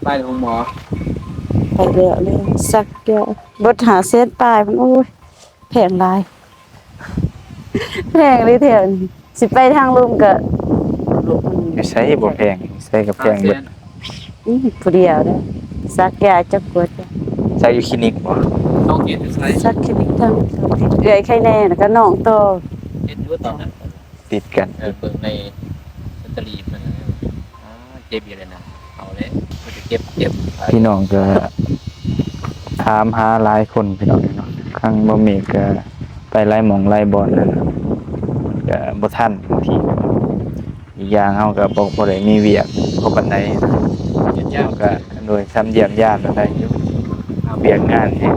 ໄປໂຮງໝໍ ໄປແລ້ວເລີຍ ສັກແກ້ວ ເບິດຫ້າແສນປາຍພຸ້ນ ໂອ້ຍ ແພງຫຼາຍ ແພງເລີຍແຖວນີ້ ຊິໄປທາງລຸ່ມກະ ຢູ່ໃສບໍ່ແພງ ໃສກະແພງເບິດ ອື່ມ ຜູ້ດຽວເດ້ ສັກຢາຈັກກວດ ສັກຢູ່ຄລີນິກບໍ່? ຕ້ອງເຮັດຢູ່ໃສ? ສັກຄລີນິກທາງ ເອື້ອຍໄຄແນ່ ແລ້ວກະນ້ອງຕໍ່ ເຮັດຢູ່ຕອນນັ້ນ ຕິດກັນ ເອີ ເບິ່ງໃນແບັດເຕີຣີເພິ່ນ ອ່າ ເຈັບຢູ່ແລ້ວນະ ເອົາແລ້ວ ເພິ່ນຈະເຈັບ ເຈັບ ພີ່ນ້ອງກະຖາມຫາຫຼາຍຄົນພີ່ນ້ອງເນາະ ທາງບໍ່ມີກະໄປຫຼາຍໝ່ອງຫຼາຍບ່ອນແລ້ວນະ ກະບໍ່ທັນ ທີ່ ອີກຢ່າງເຮົາກະບໍ່ ບໍ່ໄດ້ມີວຽກພໍປານໃດ ເຮົາກະ ໂດຍ ຊ່ຳຢ້ຽມຢາມໄດ້ຢູ່ ວຽກງານແຮງ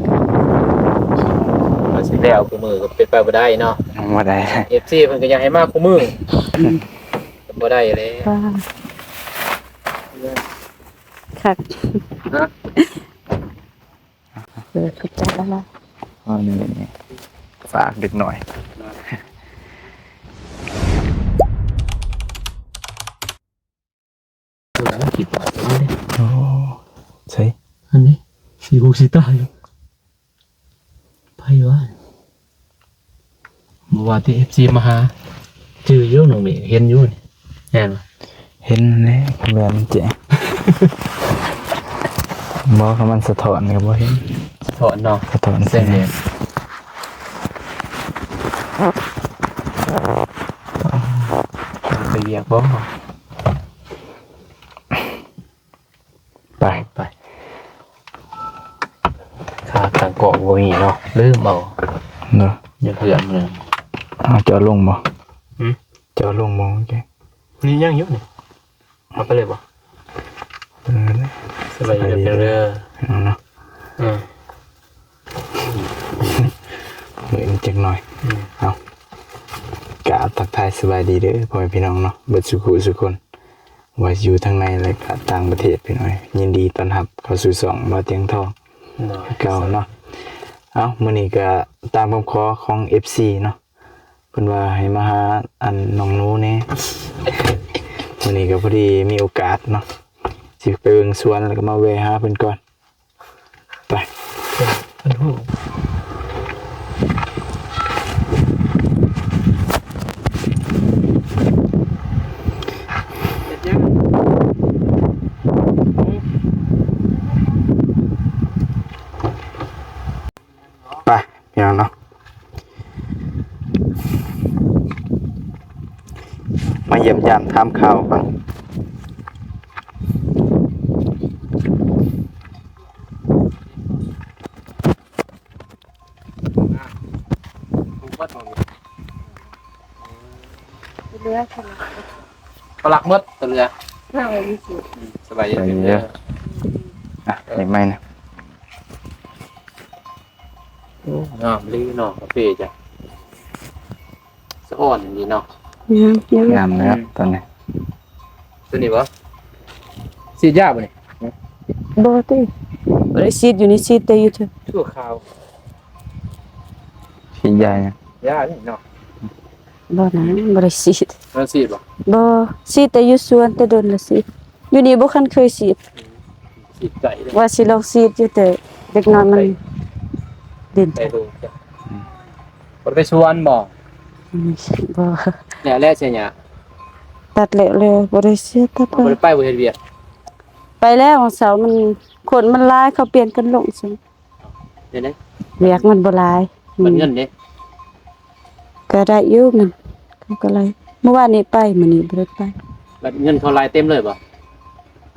ວ່າຊິແລ້ວຄູ່ມື້ກະເປັນໄປບໍ່ໄດ້ເນາະ ບໍ່ໄດ້ ເອັຟຊີເພິ່ນກະຢາກໃຫ້ມາຄູ່ມື້ ກະບໍ່ໄດ້ແລ້ວ ຄັກ ຮະ? ເອີ ຂອບໃຈຫຼາຍໆ ອໍ ນີ້ ນີ້ ຝາກເດັກນ້ອຍ ໂອ້ ໃສ ອັນນີ້ ສີຫູສີຕາຢູ່ ໃຜວະ? ບໍ່ວ່າແຕ່ເອັຟຊີມາຫາ ຈື່ຢູ່ນ້ອງເມ ເຫັນຢູ່ນີ້ ແມ່ນບໍ່? ເຫັນແລ້ວ ແມ່ນແຈ້ງ ບໍ່ ຄັນມັນສະທ້ອນກະບໍ່ເຫັນ ສະທ້ອນເນາະ ສະທ້ອນແສງແດດ ໄປວຽກບໍ່? ໄປ ໄປ ຂາຕັ້ງກ້ອງບໍ່ມີເນາະ ລືມເອົາເນາະ ຢູ່ເຮືອນເນາະ ເອົາ ເຈົ້າລົງບໍ່? ຫື? ເຈົ້າລົງບໍ່? ນີ້ຍັງຢູ່ນີ້ ເອົາໄປເລີຍບໍ່? ເອີ ສະບາຍດີເດີ ເນາະ ເອີ ມື້ນີ້ຈັກໜ້ອຍ ເອົາ ກະທັກທາຍສະບາຍດີເດີ ພໍ່ແມ່ພີ່ນ້ອງເນາະ ເບິດສູ່ຜູ້ສູ່ຄົນ ວ່າຢູ່ທາງໃນ ແລະກະຕ່າງປະເທດ ພີ່ນ້ອງ ຍິນດີຕ້ອນຮັບເຂົ້າສູ່ຊ່ອງບ່າວຕຽງທອງ ເນາະ ຄືເກົ່າເນາະ ເອົ້າ ມື້ນີ້ກະຕາມຄຳຂໍຂອງເອັຟຊີເນາະ ເພິ່ນວ່າໃຫ້ມາຫາອັນນ້ອງໜູແດ່ ມື້ນີ້ກະພໍດີມີໂອກາດເນາະ ຊິໄປເບິ່ງສວນ ແລ້ວກະມາແວ່ຫາເພິ່ນກ່ອນ ໄປ ເພິ່ນຮູ້ ເຮັດຫຍັງ? ໄປ ພີ່ນ້ອງເນາະ ມາຢ້ຽມຢາມຖາມຂ່າວກ່ອນ ເຫຼືອ ເຂົາລັກໝົດ ຕົວເຫຼືອ ສະບາຍດີ ສະບາຍດີເດີ ອ່ະ ເດັກໃໝ່ນະ ໂອ້ ງາມອີ່ຫຼີເນາະ ກາເຟຈ້ະ ສະອອນດີເນາະ ງາມ ງາມແລ້ວ ອືມ ຕອນນີ້ ຕົວນີ້ບໍ່? ສີດຢາບໍ່ນີ້? ບໍ່ຕິ ບໍ່ໄດ້ສີດຢູ່ນີ້ ສີດແຕ່ຢູ່ເທິງ ຊົ່ວຄາວ ສີດຢາຫຍັງ? ຢານີ້ເນາະ ບໍ່ນະ ບໍ່ໄດ້ສີດ ບໍ່ໄດ້ສີດບໍ່? ບໍ່ ສີດແຕ່ຢູ່ສວນ ແຕ່ດົນລະສີດ ຢູ່ນີ້ບໍ່ຄັນເຄີຍສີດ ສີດໄກເດ້ ວ່າຊິລອງສີດຢູ່ ແຕ່ເດັກນ້ອຍມັນຫຼິ້ນ ໄກໂດນ ບໍ່ໄດ້ໄປສວນບໍ່? ອືມ ບໍ່ ແລ້ວ ແລ້ວເສຍຫຍ້າ ຕັດແລ້ວ ແລ້ວບໍ່ໄດ້ເສຍ ຕັດ ບໍ່ໄດ້ໄປ ບໍ່ເຮັດວຽກ ໄປແລ້ວ ເສົາມັນ ຄົນມັນຫຼາຍ ເຂົາປ່ຽນກັນລົງຊັ້ນ ເປັນໄດ ວຽກມັນບໍ່ຫຼາຍ ບັດເງິນເດ? ອືມ ກະໄດ້ຢູ່ເງິນ ເຂົາກະໄລ່ ມື້ວານນີ້ໄປ ມື້ນີ້ບໍ່ໄດ້ໄປ ບັດເງິນເຂົາໄລ່ເຕັມເລີຍບໍ່?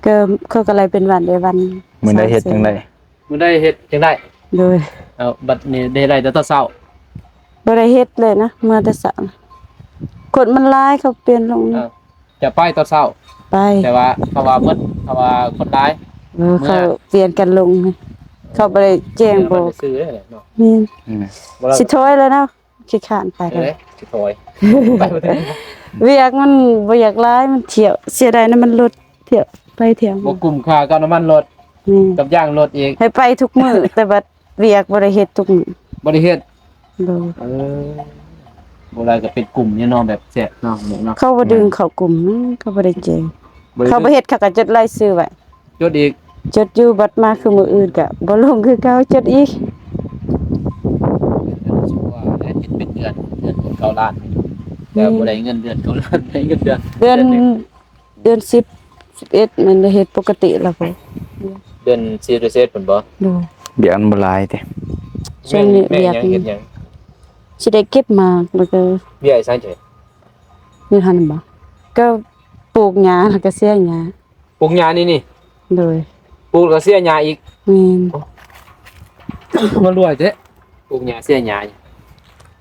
ກະເຂົາກະໄລ່ເປັນວັນເດ ວັນ ມື້ໃດເຮັດຈັ່ງໃດ? ມື້ໃດເຮັດຈັ່ງໃດ? ໂດຍ ເອົາ ບັດນີ້ໄດ້ໄລ່ແຕ່ຕອນເຊົ້າ ບໍ່ໄດ້ເຮັດເລີຍນະ ເມືອແຕ່ເຊົ້າ ຄົນມັນຫຼາຍ ເຂົາປ່ຽນລົງ ເອີ ຈະໄປຕອນເຊົ້າ ໄປ ແຕ່ວ່າເຂົາວ່າໝົດ ເຂົາວ່າຄົນຫຼາຍ ເອີ ເຂົາປ່ຽນກັນລົງ ເຂົາບໍ່ໄດ້ແຈ້ງບອກ ແມ່ນ ອືມ ຊິຖອຍແລ້ວເນາະ ຂີ້ຄ້ານໄປ ເອີ ຊິຖອຍ ໄປບໍ່ເຖິງ ວຽກມັນບໍ່ຢາກຫຼາຍ ມັນຖ້ຽວ ເສຍດາຍນ້ຳມັນລົດ ຖ້ຽວໄປຖ້ຽວມາ ບໍ່ກຸ້ມຄ່າກັບນ້ຳມັນລົດ ແມ່ນ ກັບຢາງລົດອີກ ໃຫ້ໄປທຸກມື້ ແຕ່ວ່າ ວຽກບໍ່ໄດ້ເຮັດທຸກມື້ ບໍ່ໄດ້ເຮັດ ບໍ່ ເອີ ບໍ່ໄດ້ກະເປັນກຸ່ມນີ້ເນາະ ແບບແຊບເນາະ ເຂົາບໍ່ດຶງເຂົ້າກຸ່ມ ເຂົາບໍ່ໄດ້ແຈ້ງ ເຂົາບໍ່ເຮັດ ເຂົາກະຈົດລາຍຊື່ໄວ້ ຈົດອີກ ຈົດຢູ່ ບັດມາຄືມື້ອື່ນກະບໍ່ລົງຄືເກົ່າ ຈົດອີກ. ເດືອນເຈັດ ເປັນເດືອນ ເດືອນເກົ້າລ້ານ ແຕ່ບໍ່ໄດ້ເງິນເດືອນເກົ້າລ້ານ ໄດ້ເງິນເດືອນ ເດືອນ ເດືອນສິບ ສິບເອັດ ແມ່ນໄດ້ເຮັດປົກກະຕິແລ້ວບໍ່? ເດືອນສິບ ເດືອນສິບເອັດພຸ້ນບໍ່? ໂດຍ. ວຽກມັນບໍ່ຫຼາຍຕິ? ຊ່ວງນີ້ວຽກ ແມ່ຫຍັງ ເຮັດຫຍັງ? ຊິໄດ້ເກັບໝາກ ແລ້ວກໍ ວຽກອີ່ຫຍັງ? ຢູ່ຫັ້ນບໍ່? ກໍປູກຫຍ້າ ແລ້ວກໍເສຍຫຍ້າ. ປູກຫຍ້ານີ້ນີ້? ໂດຍ. ປູກແລ້ວເສຍຫຍ້າອີກ? ແມ່ນ. ໂອ້ ມາລວຍແທ້ ປູກຫຍ້າເສຍຫຍ້າ.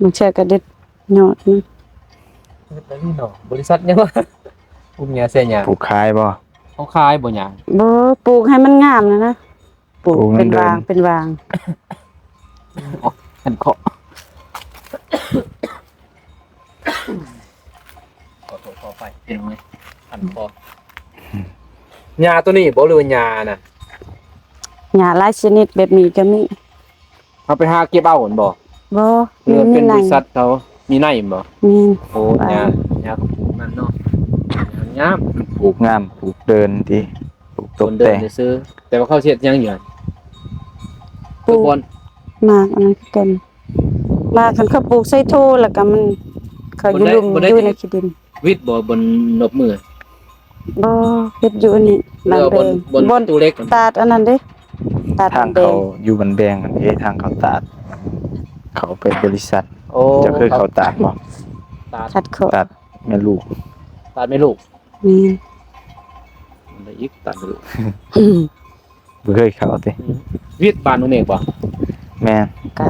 ບາງເທື່ອກໍເດັດຍອດມັນ. ເຮັດອັນນີ້ເນາະ ບໍລິສັດຫຍັງວະ? ປູກຫຍ້າເສຍຫຍ້າ. ປູກຂາຍບໍ່? ເຂົາຂາຍບໍ່ຫຍ້າ? ບໍ່, ປູກໃຫ້ມັນງາມນະນະ. ປູກ ປູກ ເປັນຫວ່າງ ເປັນຫວ່າງ. ຄັນຄໍ ຂໍໂທດຂໍອະໄພ ເປັນໄງ ຄັນຄໍ. ຫຍ້າໂຕນີ້ບໍ່ ຫຼືວ່າຫຍ້ານະ? ຫຍ້າຫຼາຍຊະນິດແບບນີ້ກໍມີ. ເຮົາໄປຫາເກັບເອົາຫັ້ນບໍ່? ບໍ່ ຫຼືວ່າເປັນ ມີໃນ ບໍລິສັດເຂົາມີໃນແມ່ນບໍ່? ແມ່ນ. ໂອ້ ຫຍ້າ ຫຍ້າຂອງປູກນັ້ນເນາະ ງາມ ປູກງາມ ປູກເດີ່ນຕິ ປູກຕົບແຕ່ງຊື່ໆ ແຕ່ວ່າເຂົາເຮັດຫຍັງຢູ່ຫັ້ນ? ປູກໝາກອັນນັ້ນຄືກັນ ໝາກຄັນເຂົາປູກໃສ່ໂທ ແລ້ວກໍມັນ ເຂົາຢູ່ລຸ່ມ ບໍ່ໄດ້ ຢູ່ໃນຂີ້ດິນ. ວິດບໍ່ ບ່ອນນົບມື? ບໍ່ ເຮັດຢູ່ອັນນີ້ ບາງແບງ ບ່ອນຕູ້ເຫຼັກ ຕາດອັນນັ້ນເດ້ ຕາດ ທາງເຂົາຢູ່ບ້ານແບງເດ້ ທາງເຂົາຕາດ ເຂົາເປັນບໍລິສັດ. ໂອ້ ເຈົ້າເຄີຍເຂົ້າຕາດບໍ່? ຕາດ ຕັດເຄາະ ຕັດແມ່ລູກ ຕາດແມ່ລູກ. ແມ່ນ. ໄດ້ອີກ ຕາດແມ່ລູກ. ບໍ່ເຄີຍເຂົ້າຕິ? ວິດບ້ານນ້ອງເມກບໍ່? ແມ່ນ.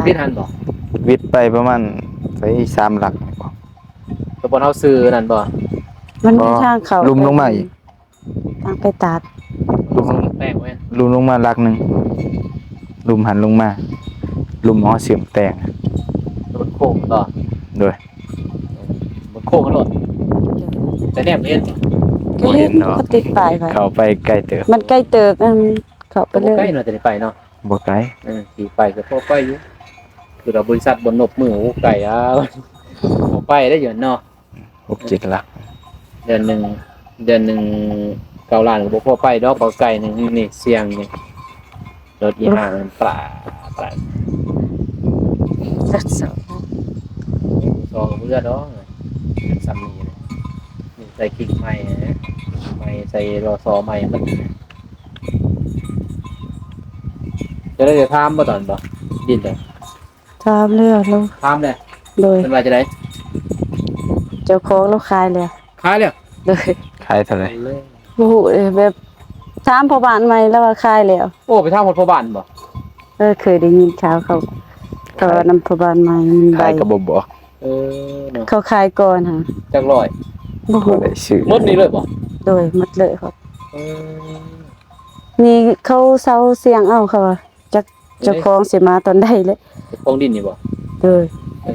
ວິດຫັ້ນບໍ່? ວິດໄປປະມານ ໄປສາມຫຼັກນີ້ບໍ່? ກໍບ່ອນເຮົາຊື້ນັ້ນບໍ່? ມັນມີ ບໍ່ ທາງເຂົ້າ ລຸ່ມລົງມາອີກ ທາງໄປຕາດ ລຸ່ມ ແປງແມ່ນ ລຸ່ມລົງມາຫຼັກໜຶ່ງ ລຸ່ມຫັ້ນລົງມາ ລຸ່ມເຮົາຊື້ແຕງ ລົດໂຄ້ງບໍ່? ໂດຍ. ເອີ ບໍ່ໂຄ້ງໂລດ ແຕ່ແນມເຫັນບໍ່? ບໍ່ເຫັນດອກ ເຂົາຕິດປ້າຍໄວ້ ເຂົ້າໄປໄກເຕີບ ມັນໄກເຕີບ ອັນ ເຂົ້າໄປເລີຍ ກໍບໍ່ໄກເນາະ ແຕ່ໄປເນາະ ບໍ່ໄກ. ເອີ ຂີ່ໄປກໍພໍໄປຢູ່ ຄືວ່າບໍລິສັດບ່ອນນົບມື ໂອ້ ໄກ ອ້າວ ບໍ່ໄປໄດ້ຢູ່ເນາະ ຫົກເຈັດຫຼັກ. ເດືອນໜຶ່ງ ເດືອນໜຶ່ງເກົ້າລ້ານກໍບໍ່ພໍໄປດອກ ເບົາໄກ່ໜຶ່ງນີ້ ສ່ຽງນີ້ ລົດອີ່ຫ້າ ປາ ປາ ຈັກສອງ ສອງເບື່ອດອກ ສ່ຳນີ້ ໃສ່ຄິງໃໝ່ ໃໝ່ ໃສ່ລໍ້ຊໍໃໝ່ໝົດ. ຈະໄດ້ຖາມບໍ່ຕອນບໍ່ ດິນເດ້? ຖາມແລ້ວ ຖາມແລ້ວ. ໂດຍ. ເພິ່ນວ່າຈັ່ງໃດ? ເຈົ້າຂອງລາວຂາຍແລ້ວ. ຂາຍແລ້ວ? ໂດຍ. ຂາຍເທົ່າໃດ? ບໍ່ຮູ້ເດ້ ແບບຖາມພໍ່ບ້ານໃໝ່ ລາວວ່າຂາຍແລ້ວ. ໂອ້ ໄປຖາມຮອດພໍ່ບ້ານບໍ່? ເອີ ເຄີຍໄດ້ຍິນຂ່າວເຂົາ ເຂົາເວົ້ານຳພໍ່ບ້ານໃໝ່ ຂາຍກໍບໍ່ບອກ. ເອີ ເນາະ ເຂົາຂາຍກ່ອນຫະ. ຈັກຮ້ອຍ? ບໍ່ຮູ້. ບໍ່ໄດ້ຊື້ ໝົດນີ້ເລີຍບໍ່? ໂດຍ ໝົດເລີຍ. ເອີ ນີ້ເຂົາເຊົ່າສ່ຽງເອົາ ເຂົາວ່າ ຈັກເຈົ້າຂອງຊິມາຕອນໃດແຫຼະ. ເຈົ້າຂອງດິນນີ້ບໍ່? ໂດຍ. ເອີ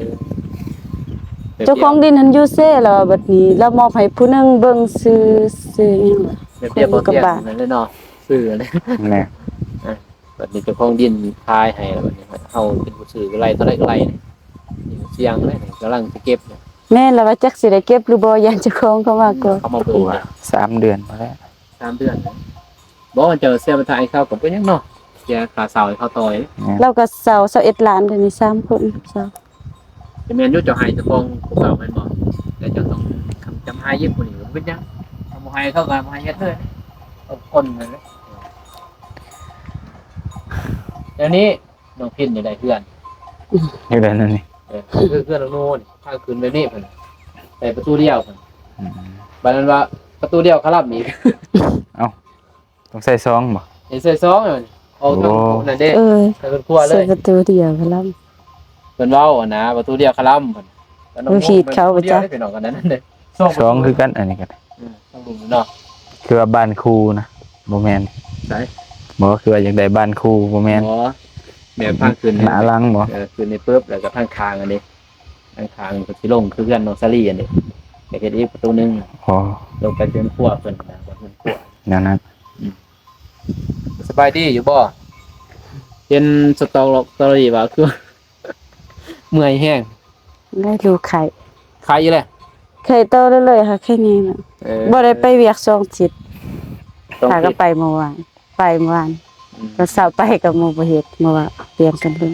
ເຈົ້າຂອງດິນຫັ້ນຢູ່ເຊ ແລ້ວບັດນີ້ລາວມອບໃຫ້ຜູ້ໜຶ່ງເບິ່ງຊື່ ຊື່ຫຍັງວະ ແບບດຽວ ຄົນຢູ່ກັບບ້ານ ນັ້ນແຫຼະເນາະ ຊື່ນັ້ນແຫຼະ. ແມ່ນ. ເອີ ບັດນີ້ເຈົ້າຂອງດິນຂາຍໃຫ້ ແລ້ວບັດນີ້ເຮົາເປັນຜູ້ຊື້ ກໍໄລ່ເທົ່າໃດກໍໄລ່ ນີ້ສ່ຽງເລີຍ ກຳລັງຊິເກັບ. ແມ່ນ ລາວວ່າຈັກຊິໄດ້ເກັບຫຼືບໍ່ ຢ້ານເຈົ້າຂອງເຂົາມາກ່ອນ ເຂົາມາເບິ່ງ. ສາມເດືອນພຸ້ນແຫຼະ. ສາມເດືອນ. ບໍ່ ເຈົ້າເສຍບັນທາໃຫ້ເຂົາກໍບໍ່ເປັນຫຍັງເນາະ ເສຍຄ່າເຊົ່າໃຫ້ເຂົາຕໍ່. ແມ່ນ. ລາວກໍເຊົ່າຊາວເອັດລ້ານ ດຽວນີ້ສາມຄົນເຊົ່າ. ແມ່ນຢູ່ ເຈົ້າໃຫ້ເຈົ້າຂອງຜູ້ເກົ່າແມ່ນບໍ່? ແຕ່ເຈົ້າຕ້ອງຈຳໃຫ້ອີກຜູ້ນີ້ ບໍ່ເປັນຫຍັງ ເຂົາບໍ່ໃຫ້ເຂົາກໍບໍ່ໃຫ້ເຮັດເລີຍ ເອົາຄົນນັ້ນແຫຼະ. ດຽວນີ້ນ້ອງພິນຢາກໄດ້ເຮືອນ ຢາກໄດ້ນັ້ນນີ້. ເອີ ເຮືອນ ເຮືອນຫຼັງໂນ້ນ ທາງຂຶ້ນແບບນີ້ເພິ່ນ ໃສ່ປະຕູດຽວເພິ່ນ. ອືມ. ບາດນັ້ນວ່າປະຕູດຽວຄະລຳອີກ. ເອົ້າ ຕ້ອງໃສ່ສອງບໍ່? ໃສ່ສອງ ອອກທາງນັ້ນເດ້. ເອີ ໃສ່ເຮືອນຄົວເລີຍ ໃສ່ປະຕູດຽວຄະລຳ. ເພິ່ນເວົ້າຫັ້ນນະ ປະຕູດຽວຄະລຳ ເພິ່ນ ເອີ ຂີດເຂົາໄປຈ້ະ ພີ່ນ້ອງກັນນັ້ນເດ້. ສອງ ສອງຄືກັນ ອັນນີ້ກໍ ອືມ ທາງລຸ່ມເນາະ ຄືວ່າບ້ານຄູນະ ບໍ່ແມ່ນ. ໃສ? ບໍ່ ຄືວ່າຢາກໄດ້ບ້ານຄູ ບໍ່ແມ່ນ. ບໍ່ ແບບທາງຂຶ້ນໜ້າຫຼັງບໍ່? ເອີ ຂຶ້ນນີ້ປຶບ ແລ້ວກໍທາງຂ້າງອັນນີ້ ທາງຂ້າງກໍຊິລົງຄືເຮືອນນ້ອງສາລີອັນນີ້ ກໍເຮັດອີກປະຕູໜຶ່ງ. ອໍ ລົງໄປເຮືອນຄົວເພິ່ນນະ ເຮືອນຄົວ ແນວນັ້ນ. ອືມ. ສະບາຍດີຢູ່ບໍ່? ເຫັນສະຕອກຕອກຕອລຣີວ່າຄືເມື່ອຍແຮງ ໄດ້ລູກໄຂ້ ໄຂ້ອີກແລ້ວ. ໄຂ້ຕໍ່ເລື້ອຍໆ ຫາໄຂ້ແນ່ນະ. ເອີ ບໍ່ໄດ້ໄປວຽກສອງທິດ ສອງທິດ ຫາກໍໄປເມື່ອວານ. ໄປມື້ວານ ອືມ ຕອນເຊົ້າໄປກໍໝູ່ບໍ່ເຮັດ ເມື່ອວານປ່ຽນກັນເບິ່ງ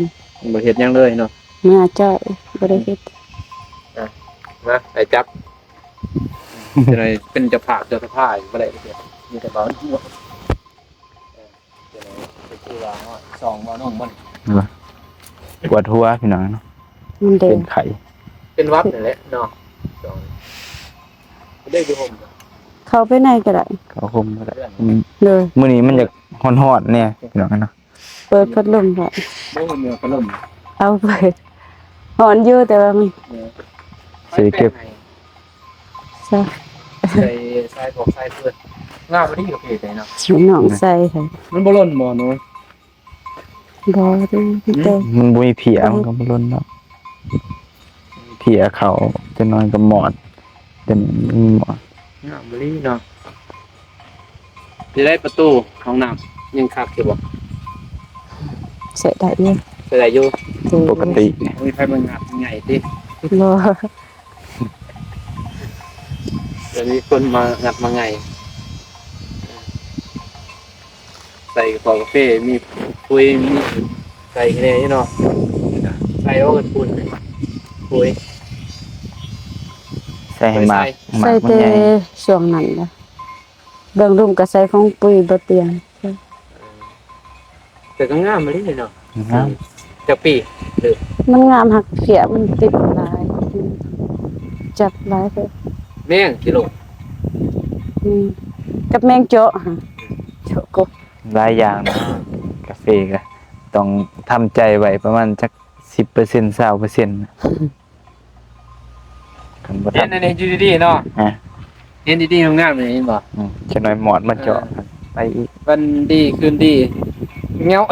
ບໍ່ເຮັດຫຍັງເລີຍເນາະ ເມື່ອຈ້ອຍ ບໍ່ໄດ້ເຮັດ ອ່ະ ມາ ໄປຈັບ ຈະໄດ້ເປັນເຈົ້າພາບເຈົ້າສະພາບໍ່ໄດ້ ມີແຕ່ເວົ້າ ເອີ ຈະໄດ້ໄປຄືວ່າຮອດສອງບໍ່ໜຸ່ມບໍ່ນີ້ ປວດຫົວພີ່ນ້ອງເນາະ ມັນເປັນໄຂ້ ເປັນຫວັດນັ້ນແຫຼະເນາະ ສອງ ເດ້ຢູ່ຮົ່ມ ເຂົ້າໄປໃນກໍໄດ້ ເຂົ້າຮົ່ມກໍໄດ້ ເອີ ມື້ນີ້ມັນຢາກຮ້ອນໆແດ່ພີ່ນ້ອງເນາະ ເປີດພັດລົມໄວ້ ບໍ່ມີພັດລົມ ເອົາໄປ ຮ້ອນຢູ່ ແຕ່ວ່າມັນ ເອີ ຊິເກັບ ໃສ່ ໃສ່ ໃສ່ພວກໃສ່ເພິ່ນ ງາມບໍ່ດີກາເຟໄດເນາະ ໃຫ້ນ້ອງໃສ່ໃຫ້ ມັນບໍ່ຫຼົ່ນບໍ່ໜູ? ບໍ່ເດ້ ມີແຕ່ ມັນບໍ່ມີເພຍ ມັນກໍບໍ່ຫຼົ່ນດອກ ເພຍເຂົ້າ ຈັກໜ້ອຍກໍມອດ ແຕ່ມີມອດ ງາມອີ່ຫຼີເນາະ ຊິໄດ້ປະຕູຫ້ອງນ້ຳ ຍັງຄັກຢູ່ບໍ່? ໃຊ້ໄດ້ຢູ່ ໃຊ້ໄດ້ຢູ່ ໂດຍ ປົກກະຕິ ບໍ່ມີໃຜມາງັດໃຫຍ່ຕິ? ບໍ່ ດຽວນີ້ຄົນມາງັດມາໄຫງ່ ໃສ່ກະເປົາກາເຟ ມີປຸ໋ຍ ມີໃສ່ແດ່ຢູ່ເນາະ ໃສ່ເອົາກັນຝຸ່ນປຸ໋ຍ ໃສ່ໃຫ້ໝາກ ໃສ່ ໝາກມັນໃຫຍ່ ໃສ່ແຕ່ຊ່ວງນັ້ນລະ ເບື້ອງລຸ່ມກໍໃສ່ຂອງປຸ໋ຍບໍ່ຕຽງ ເອີ ແຕ່ກໍງາມອີ່ຫຼີເນາະ ງາມ ຈັກປີ? ມັນງາມ ຮັກເພຍມັນຕິດຫຼາຍ ຈັບຫຼາຍເລີຍ ແມງຊິລົງ ອືມ ກັບແມງເຈາະຫະ ເຈາະກົບ ຫຼາຍຢ່າງເນາະ ກາເຟກໍຕ້ອງທຳໃຈໄວ້ປະມານຈັກສິບເປີເຊັນ ຊາວເປີເຊັນ ຄັນບໍ່ທັນ ເຫັນອັນນີ້ຢູ່ດີໆເນາະ ຮະ ເຫັນດີໆງາມໆນີ້ ເຫັນບໍ່? ອືມ ຈັກໜ້ອຍມອດມາເຈາະ ເອີ ໄປອີກ ວັນດີຄືນດີ ເຫງົ້າ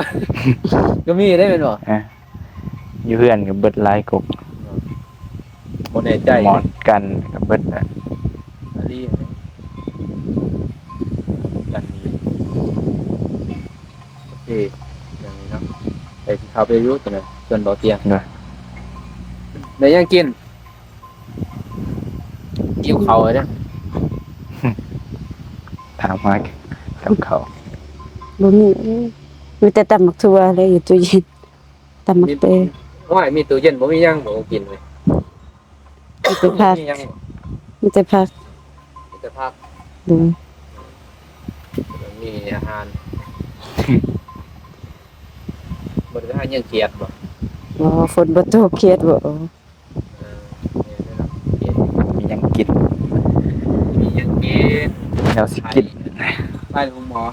ກໍມີໄດ້ແມ່ນບໍ່? ຮະ ຢູ່ເຮືອນກໍເບິດຫຼາຍກົກ ບໍ່ແນ່ໃຈ ມອດກັນກໍເບິດແຫຼະ ອັນນີ້ກັນນີ້ ໂອເຄ ຢ່າງນີ້ເນາະ ໄປເຂົ້າໄປຢູ່ຕົວນັ້ນ ສ່ວນເບົາຕຽງ ໂດຍ ໄດ້ຫຍັງກິນ? ຫິວເຂົ້າເລີຍ ຖາມຫາກັບເຂົ້າ ບໍ່ມີ ມີແຕ່ຕຳໝາກຖົ່ວແຫຼະຢູ່ຕູ້ເຢັນ ຕຳໝາກແຕງ ໂອ້ຍ ມີຕູ້ເຢັນບໍ່ມີຫຍັງບໍ່ກິນເລີຍ ມີແຕ່ຜັກ ມີຫຍັງບໍ່? ມີແຕ່ຜັກ ມີແຕ່ຜັກ ໂດຍ ມີອາຫານ ບໍ່ໄດ້ຫາຫຍັງຄຽດບໍ່? ບໍ່ ຝົນບໍ່ຕົກ ຄຽດບໍ່? ເອີ ແມ່ນແລ້ວເນາະ ຄຽດ ມີຫຍັງກິນ ມີຫຍັງກິນ ແນວຊິກິນ ໄປໂຮງໝໍ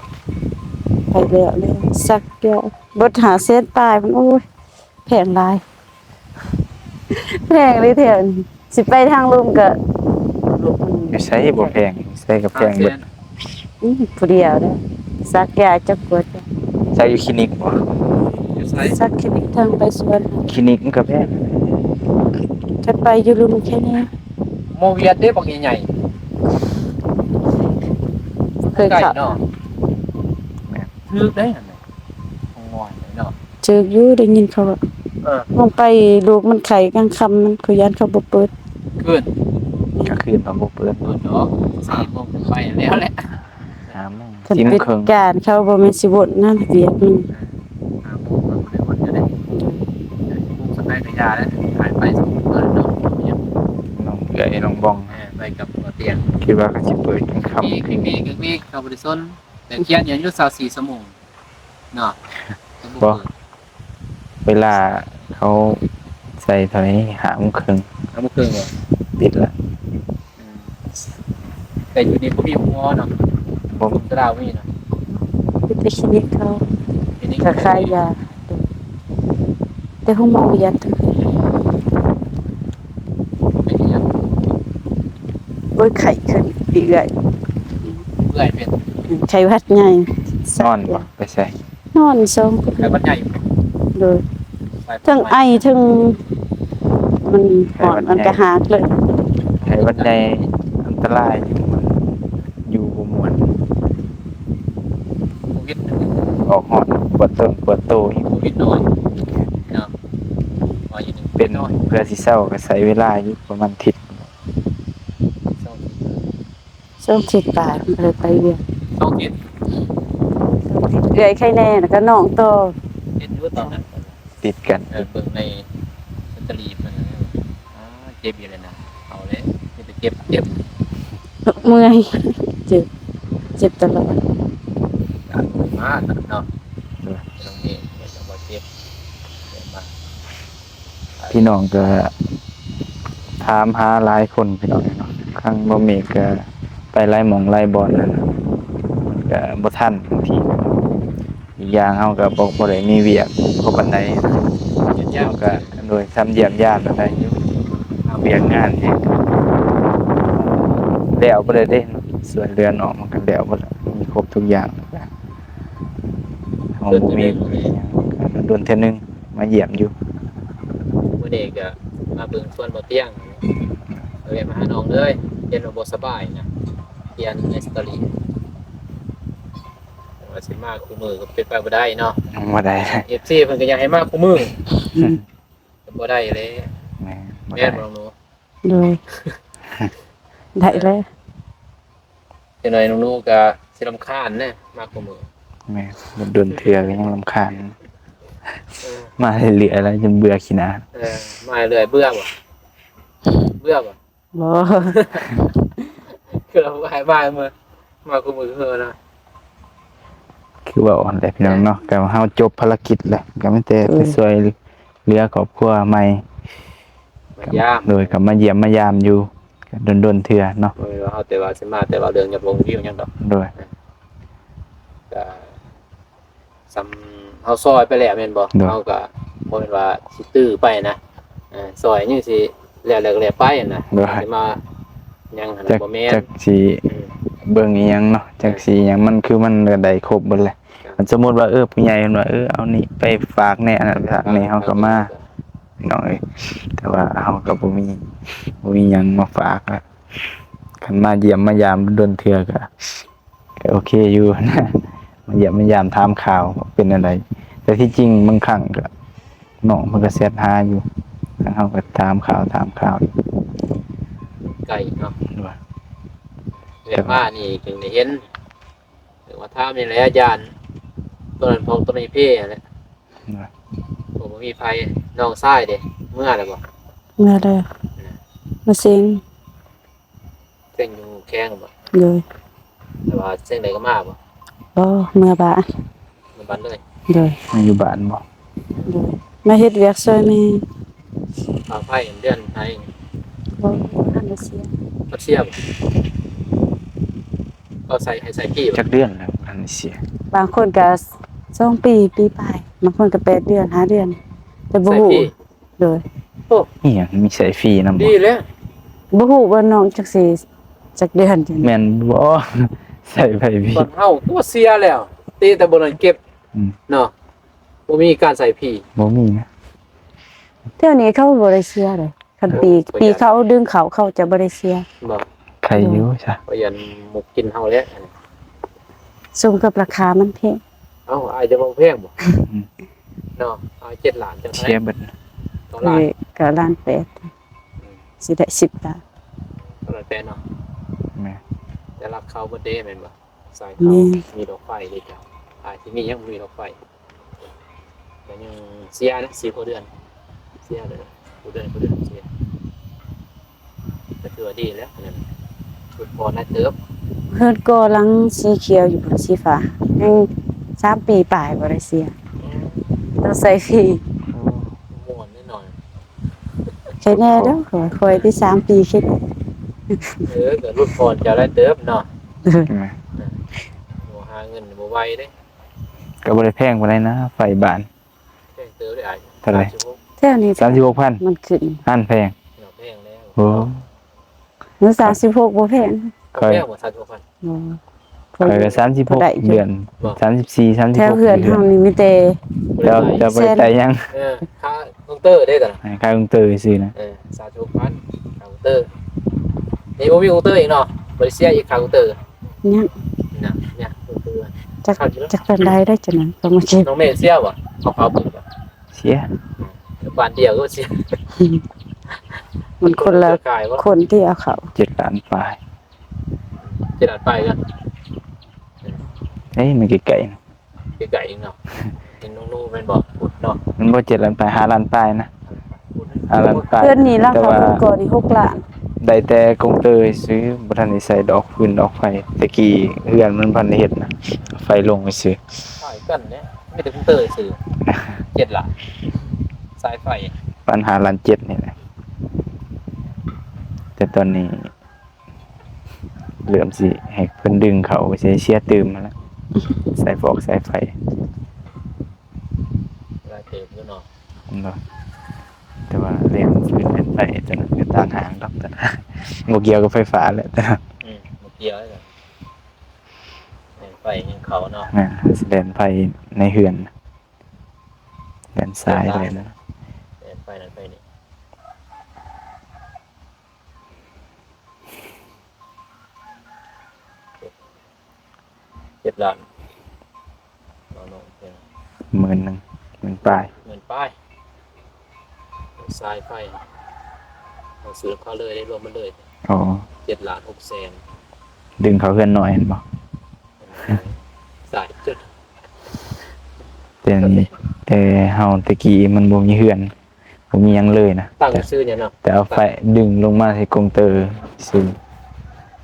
ໄປແລ້ວ ສັກແກ້ວ ເບິດຫ້າແສນປາຍ ໂອ້ຍ ແພງຫຼາຍ ແພງເລີຍແທ້ ຊິໄປທາງລຸ່ມກໍ ຢູ່ໃສບໍ່ແພງ ໃສກໍແພງເບິດ ອືມ ຜູ້ດຽວເດ້ ສັກຢາຈັກກວດ ສັກຢູ່ຄລີນິກບໍ່? ຢູ່ໃສ? ສັກຄລີນິກທາງໄປສວນ ຄລີນິກມັນກໍແພງ ຄັນໄປຢູ່ລຸ່ມແຄ່ນີ້ ໝໍວຽດເດ້ບັກໃຫຍ່ໆ ເຄີຍເຂົ້າ ໄກເນາະ ຖືກເດ້ ຂອງໝໍເນາະ ຖືກຢູ່ ໄດ້ຍິນເຂົາວ່າ ເອີ ຕ້ອງໄປ ລູກມັນໄຂ້ກາງຄ່ຳ ມັນ ຂ້ອຍຢ້ານເຂົາບໍ່ເປີດ ຄືນ ກາງຄືນເຂົາບໍ່ເປີດ ເປີດດອກ ສີ່ໂມງໄປແລ້ວແຫຼະ ຫ້າໂມງ ຄັນປິດການເຂົາບໍ່ແມ່ນຊິວົນນະ ວຽກມັນ ຫ້າໂມງມັນບໍ່ໄດ້ວົນຢູ່ເດ້ ປຸກສະໄປກະຢ່າແລ້ວ ຫາຍໄປສອງມື້ເນາະ ນ້ອງເອື້ອຍນ້ອງບອງ ເອີ ໄປກັບຫົວຕຽງ ຄິດວ່າເຂົາຊິເປີດກາງຄ່ຳ ປີກ ປີກ ປີກ ເຂົາບໍ່ໄດ້ສົນ ແຕ່ຂຽນຢູ່ຊາວສີ່ຊົ່ວໂມງ ເນາະ ບໍ່ ເວລາເຂົາໃສ່ເທົ່າໃດ? ຫ້າໂມງເຄິ່ງ ຫ້າໂມງເຄິ່ງບໍ່? ປິດລະ ອືມ ແຕ່ຢູ່ນີ້ບໍ່ມີໂຮງໝໍເນາະ ບໍ່ ໂຮງໝໍບໍ່ມີເນາະ ມີແຕ່ຄລີນິກເຂົາ ຄລີນິກ ກະຂາຍຢາ ແຕ່ໂຮງໝໍບໍ່ຢາກ ເປັນຫຍັງ? ໂອ້ຍ ໄຂ້ຂຶ້ນອີກເອື້ອຍ ເອື້ອຍເປັນ ໄຂ້ຫວັດໃຫຍ່ ນອນບໍ່? ໄປໃສ? ນອນສອງຄົນ ໄຂ້ຫວັດໃຫຍ່ ໂດຍ ທັງໄອທັງ ມັນຮ້ອນ ມັນກະຫາກເລີຍ ໄຂ້ຫວັດໃຫຍ່ອັນຕະລາຍຢູ່ ມັນຢູ່ບໍ່ມ່ວນ ໂຄວິດ ອອກຮອດປວດຕົນປວດໂຕອີກ ໂຄວິດນ້ອຍເນາະ ເປັນເພື່ອຊິເຊົາກໍໃຊ້ເວລາຢູ່ປະມານທິດ ສອງທິດປາຍ ບໍ່ໄດ້ໄປວຽກ ສອງທິດ ສອງທິດ ເອື້ອຍໄຄແນ່ ແລ້ວກໍນ້ອງຕໍ່ ເຫັນຢູ່ຕອນນັ້ນ ຕິດກັນ ເອີ ເບິ່ງໃນສະຕະລີເພິ່ນ ອ່າ ເຈັບຢູ່ແລ້ວນະ ເອົາແລ້ວ ມີແຕ່ເຈັບ ເຈັບ ເມື່ອຍ ເຈັບ ເຈັບຕະຫຼອດ ມາເນາະ ເອີ ຕອງນີ້ ເຈັບ ເຈັບມາ. ພີ່ນ້ອງກໍຖາມຫາຫຼາຍຄົນພີ່ນ້ອງເນາະ ທາງບໍ່ເມກກໍໄປຫຼາຍໝ່ອງຫຼາຍບ່ອນແລ້ວ ກໍບໍ່ທັນ ບາງທີອີກຢ່າງເຮົາກໍບໍ່ ບໍ່ໄດ້ມີວຽກພໍປານໃດ ເຮົາກໍໂດຍທຳຢ້ຽມຢາມໄດ້ຢູ່ ວຽກງານນີ້ແລ້ວບໍ່ໄດ້ເດ້ ຊ່ວຍເຫຼືອນ້ອງມັນກໍແລ້ວບໍ່ໄດ້ ມີຄົບທຸກຢ່າງ ເຮົາບໍ່ມີ ດົນໆເທື່ອໜຶ່ງ ມາຢ້ຽມຢູ່ ມື້ນີ້ກໍມາເບິ່ງສວນບໍ່ຕຽງ ແວະມາຫານ້ອງເລີຍ ເຫັນວ່າບໍ່ສະບາຍນະ ຂຽນໃນສະຕໍຣີ ວ່າຊິມາຄູ່ມື້ກໍເປັນໄປບໍ່ໄດ້ເນາະ ບໍ່ໄດ້ ເອັຟຊີເພິ່ນກໍຢາກໃຫ້ມາຄູ່ມື້ ອືມ ກໍບໍ່ໄດ້ແຫຼະ ແມ່ນ ແມ່ນບໍ່ນ້ອງໜູ? ໂດຍ ໄດ້ແລ້ວ ຈັກໜ້ອຍນ້ອງໜູກໍຊິລຳຄານແດ່ ມາຄູ່ມື້ ແມ່ນ ດົນໆເທື່ອກໍຍັງລຳຄານ ເອີ ມາເລື້ອຍໆແລ້ວຈົນເບື່ອຂີ້ໜ້າ ເອີ ມາເລື້ອຍເບື່ອບໍ່? ເບື່ອບໍ່? ບໍ່ ຄືວ່າໃຫ້ມາເມືອ ມາຄູ່ມື້ເນາະ ຄືເວົ້າຫັ້ນແຫຼະພີ່ນ້ອງເນາະ ກໍເຮົາຈົບພາລະກິດແລ້ວ ກໍມີແຕ່ ເອີ ໄປຊ່ວຍເຫຼືອຄອບຄົວໃໝ່ ມາຢາມ ໂດຍ ກໍມາຢ້ຽມມາຢາມຢູ່ ກໍດົນໆເທື່ອເນາະ ບໍ່ແມ່ນວ່າເຮົາແຕ່ວ່າຊິມາແຕ່ວ່າເລື່ອງຍອດລົງວິວຫຍັງດອກ ໂດຍ ກໍສ່ຳເຮົາຊ່ອຍໄປແລ້ວແມ່ນບໍ່? ໂດຍ ເຮົາກໍບໍ່ແມ່ນວ່າຊິຕື້ໄປນະ ເອີ ຊ່ອຍຍັງຊິແລ້ວແລ້ວກໍແລ້ວໄປນະ ໂດຍ ຊິມາຫຍັງຫັ້ນ ຈັກ ບໍ່ແມ່ນ ຈັກຊິ ອືມ ເບິ່ງອີ່ຫຍັງເນາະ ຈັກຊິຫຍັງ ມັນຄືມັນກໍໄດ້ຄົບເບິດແຫຼະ ຄັນສົມມຸດວ່າ ເອີ ຜູ້ໃຫຍ່ເພິ່ນວ່າ ເອີ ເອົານີ້ໄປຝາກແດ່ ອັນນັ້ນໄປຝາກແດ່ ເຮົາກໍມາ ພີ່ນ້ອງເອີຍ ແຕ່ວ່າເຮົາກໍບໍ່ມີ ບໍ່ມີຫຍັງມາຝາກ ຄັນມາຢ້ຽມມາຢາມດົນເທື່ອກໍ ກໍໂອເຄຢູ່ນະ ມາຢ້ຽມມາຢາມຖາມຂ່າວເປັນແນວໃດ ແຕ່ທີ່ຈິງບາງຄັ້ງກໍ ນ້ອງເພິ່ນກໍແຊັດຫາຢູ່ ທາງເຮົາກໍຖາມຂ່າວ ຖາມຂ່າວຢູ່ ໄກເນາະ ວ່າ ແບບມານີ້ຈຶ່ງໄດ້ເຫັນ ຫຼືວ່າຖາມນີ້ແຫຼະ ຢ້ານໂຕນັ້ນພອງໂຕນີ້ເພຫັ້ນແຫຼະ ວ່າ ໂອ້ ບໍ່ມີໃຜ ນ້ອງຊາຍເດ ເມືອແລ້ວບໍ່? ເມືອແລ້ວ ມາເຊັງ ເຊັງຢູ່ແຂວງບໍ່? ໂດຍ ແຕ່ວ່າເຊັງໃດກໍມາບໍ່? ບໍ່ ເມືອບ້ານ ເມືອບ້ານເລີຍ ໂດຍ ມາຢູ່ບ້ານບໍ່? ໂດຍ ມາເຮັດວຽກຊ່ວຍແມ່ ຄ່າໄຟເດືອນໃດ? ບໍ່ ບໍ່ທັນໄດ້ເສຍ ບໍ່ເສຍບໍ່? ກໍໃສ່ ໃຫ້ໃສ່ຟຣີບໍ່? ຈັກເດືອນແລ້ວບໍ່ທັນໄດ້ເສຍ? ບາງຄົນກໍສອງປີ ປີປາຍ ບາງຄົນກໍແປດເດືອນ ຫ້າເດືອນ ແຕ່ບໍ່ຮູ້ ໃສ່ຟຣີ ໂດຍ ໂອ້ ອີ່ຫຍັງມີໃສ່ຟຣີນຳບໍ່? ດີແລ້ວ ບໍ່ຮູ້ວ່ານ້ອງຈັກຊິຈັກເດືອນ ແມ່ນບໍ່? ໃສ່ໄປຟຣີ ບ່ອນເຮົາກໍເສຍແລ້ວ ຕີແຕ່ບ່ອນນັ້ນເກັບ ອືມ ເນາະ ບໍ່ມີການໃສ່ຟຣີ ບໍ່ມີນະ ແຖວນີ້ເຂົາບໍ່ໄດ້ເສຍເດ້ ຄັນປີ ໂອ້ ປະຢັດ ປີເຂົາດຶງເຂົ້າ ເຂົາຈະບໍ່ໄດ້ເສຍ ບໍ່ ໄຄຢູ່ຊະ ປະຢັດໝູກກິນເຮົາແຫຼະ ສົມກັບລາຄາມັນແພງ ເອົ້າ ອ້າຍຈະເວົ້າແພງບໍ່? ອືມ ເນາະ ອ້າຍເຈັດລ້ານ ເຈົ້າເທົ່າໃດ? ເສຍເບິດ ເທົ່າລ້ານ ເອີ ກໍລ້ານແປດ ອືມ ຊິໄດ້ສິບລ້ານ ລ້ານແປດເນາະ ແມ່ນ ແຕ່ລັກເຂົ້າເບິດເດ້ແມ່ນບໍ່? ສາຍເຂົ້າ ແມ່ນ ມີດອກໄຟເດ້ເຈົ້າ ອ້າຍທີ່ນີ້ຍັງບໍ່ມີດອກໄຟ ກໍຍັງເສຍນະ ສີ່ຫົວເດືອນ ເສຍເດີ ຫົວເດືອນ ຫົວເດືອນເສຍ ກໍຖືວ່າດີແລ້ວ ອັນນັ້ນ ເພິ່ນພໍໄດ້ເຕີບ ເຮືອນກໍຫຼັງສີຂຽວຢູ່ ສີຟ້າ ຍັງສາມປີປາຍບໍ່ໄດ້ເສຍ ອືມ ຕ້ອງໃສ່ຟຣີ ໂອ້ ມ່ວນແນ່ນອນ ແຄ່ແນ່ເດີ້ ຂ້ອຍ ຂ້ອຍທີ່ສາມປີຄິດ ເອີ ກໍຫຼຸດຜ່ອນເຈົ້າໄດ້ເຕີບເນາະ ແມ່ນ ເອີ ບໍ່ຫາເງິນບໍ່ໄວເດ້ ກໍບໍ່ໄດ້ແພງປານໃດນະ ໄຟບ້ານ ແພງເຕີບເດ້ອ້າຍ ເທົ່າໃດ? ສາມສິບຫົກ ແຖວນີ້ ສາມສິບຫົກພັນ ມັນຂຶ້ນ ຫັ້ນແພງ ແພງແລ້ວ ໂອ້ ເງິນສາມສິບຫົກບໍ່ແພງ ຂ້ອຍ ບໍ່ແພງບໍ່ ສາມສິບຫົກພັນ ບໍ່ ຂ້ອຍກໍສາມສິບຫົກ ໄດ້ຢູ່ ເດືອນ ບໍ່ ສາມສິບສີ່ ສາມສິບຫົກ ແຖວເຮືອນເຮົານີ້ມີແຕ່ ເຈົ້າ ເຈົ້າບໍ່ໄດ້ຈ່າຍຫຍັງ ເອີ ຄ່າຄອມພິວເຕີເດ້ຕອນນັ້ນ ເອີ ຄ່າຄອມພິວເຕີຊື່ນະ ເອີ ສາມສິບຫົກພັນ ຄ່າຄອມພິວເຕີ ນີ້ບໍ່ມີຄອມພິວເຕີອີກເນາະ ບໍ່ໄດ້ເສຍອີກຄ່າຄອມພິວເຕີ ຍັງ ນະ ຍັງ ຈັກ ຈັກປານໃດໄດ້ຈັ່ງນັ້ນ ກໍມາເກັບ ນ້ອງເມເສຍບໍ່? ເອົາເຂົ້າເບິ່ງ ເສຍ ບ້ານດຽວກໍເສຍ ມັນຄົນລະ ຄົນທີ່ເອົາເຂົ້າ ເຈັດລ້ານປາຍ ເຈັດລ້ານປາຍກັນ ເອີຍ ມັນໃກ້ໆນະ ໄກໆອີກເນາະ. ເຫັນນ້ອງໂນແມ່ນບໍ່? ພຸ້ນເນາະ. ມັນບໍ່ເຈັດລ້ານປາຍ ຫ້າລ້ານປາຍນະ. ຫ້າລ້ານປາຍ. ເຮືອນນີ້ລາຄາເບື້ອງກ່ອນນີ້ຫົກລ້ານ. ໄດ້ແຕ່ກົງເຕີຊື່ ບໍ່ທັນໄດ້ໃສ່ດອກຟືນດອກໄຟ. ແຕ່ກີ້ເຮືອນມັນບໍ່ທັນໄດ້ເຮັດນະ ໄຟລົງຊື່. ຄ້າຍກັນເດ້ ມີແຕ່ກົງເຕີຊື່ ເຈັດລ້ານ. ສາຍໄຟປານຫ້າລ້ານເຈັດນີ້ແຫຼະ. ແຕ່ຕອນນີ້ ເລີ່ມຊິໃຫ້ເພິ່ນດຶງເຂົ້າ ຊິເສຍຕື່ມຫັ້ນລະ ສາຍຟອກສາຍໄຟ. ຫຼາຍເຕີບຢູ່ເນາະ. ແມ່ນບໍ່? ແຕ່ວ່າແລ່ນຟືນແລ່ນໄຟຕົວນັ້ນກໍຕ່າງຫາກດອກ ຕົວນັ້ນບໍ່ກ່ຽວກັບໄຟຟ້າແຫຼະ ຕົວນັ້ນ. ອືມ ບໍ່ກ່ຽວເລີຍ. ແລ່ນໄຟຍັງເຂົ້າເນາະ. ແມ່ນ ຊິແລ່ນໄຟໃນເຮືອນ ແລ່ນສາຍ ແລ່ນ ແລ່ນໄຟນັ້ນໄຟນີ້. ເຈັດ ເຈັດລ້ານ ເອົານ້ອງເພິ່ນ ໝື່ນໜຶ່ງ ໝື່ນປາຍ ໝື່ນປາຍ. ສາຍໄຟ ເຮົາຊື້ເຂົາເລີຍ ໄດ້ລວມໝົດເລີຍ. ອໍ ເຈັດລ້ານຫົກແສນ. ດຶງເຂົ້າເຮືອນນ້ອຍຫັ້ນບໍ່? ສາຍຈຸດ ແຕ່ນີ້ ແຕ່ເຮົາແຕ່ກີ້ມັນບໍ່ມີເຮືອນ ບໍ່ມີຫຍັງເລີຍນະ. ຕັ້ງຊື່ຫຍັງເນາະ? ແຕ່ເອົາໄຟດຶງລົງມາໃສ່ກົງເຕີຊື່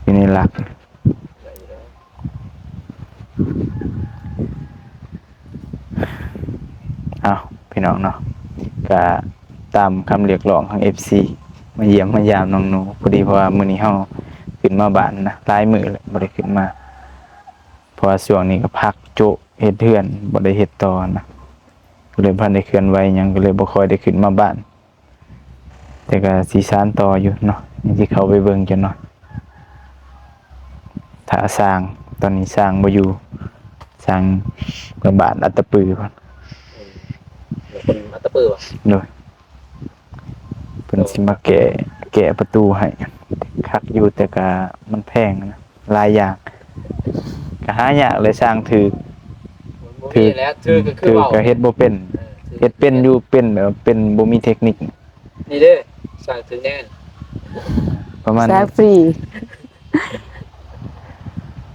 ຢູ່ໃນຫຼັກ. ເອົາ ພີ່ນ້ອງເນາະ ກະຕາມຄຳຮຽກຮ້ອງຂອງເອັຟຊີ ມາຢ້ຽມມາຢາມນ້ອງໜູ ພໍດີ ເພາະວ່າມື້ນີ້ເຮົາຂຶ້ນມາບ້ານນະ ຫຼາຍມື້ແລ້ວບໍ່ໄດ້ຂຶ້ນມາ ເພາະວ່າຊ່ວງນີ້ກໍພັກໂຈະເຮັດເຮືອນ ບໍ່ໄດ້ເຮັດຕໍ່ນະ ກໍເລີຍບໍ່ທັນໄດ້ເຄື່ອນໄຫວຫຍັງ ກໍເລີຍບໍ່ຄ່ອຍໄດ້ຂຶ້ນມາບ້ານ. ແຕ່ກໍຊິສານຕໍ່ຢູ່ເນາະ ຍັງຊິເຂົ້າໄປເບິ່ງຈັກໜ່ອຍ. ຖ້າຊ່າງ ຕອນນີ້ຊ່າງບໍ່ຢູ່ ຊ່າງເມືອບ້ານອັດຕະປືພຸ້ນ. ເອີ ຄົນອັດຕະປືຫວາ? ໂດຍ ເພິ່ນຊິມາແກະ ແກະປະຕູໃຫ້ ຄັກຢູ່ ແຕ່ກໍມັນແພງນະ. ຫຼາຍຢ່າງ ກໍຫາຍາກເລີຍ ຊ່າງຖືກ ມັນບໍ່ມີແຫຼະ ຖືກ ຖືກກໍຄື ຖືກ ເວົ້າ ກໍເຮັດບໍ່ເປັນ ເອີ ຖືກ ເຮັດເປັນຢູ່ ເປັນແບບເປັນບໍ່ມີເທັກນິກ. ນີ້ເດ້ ຊ່າງຖືກແນ່ ປະມານ ຊ່າງຟຣີ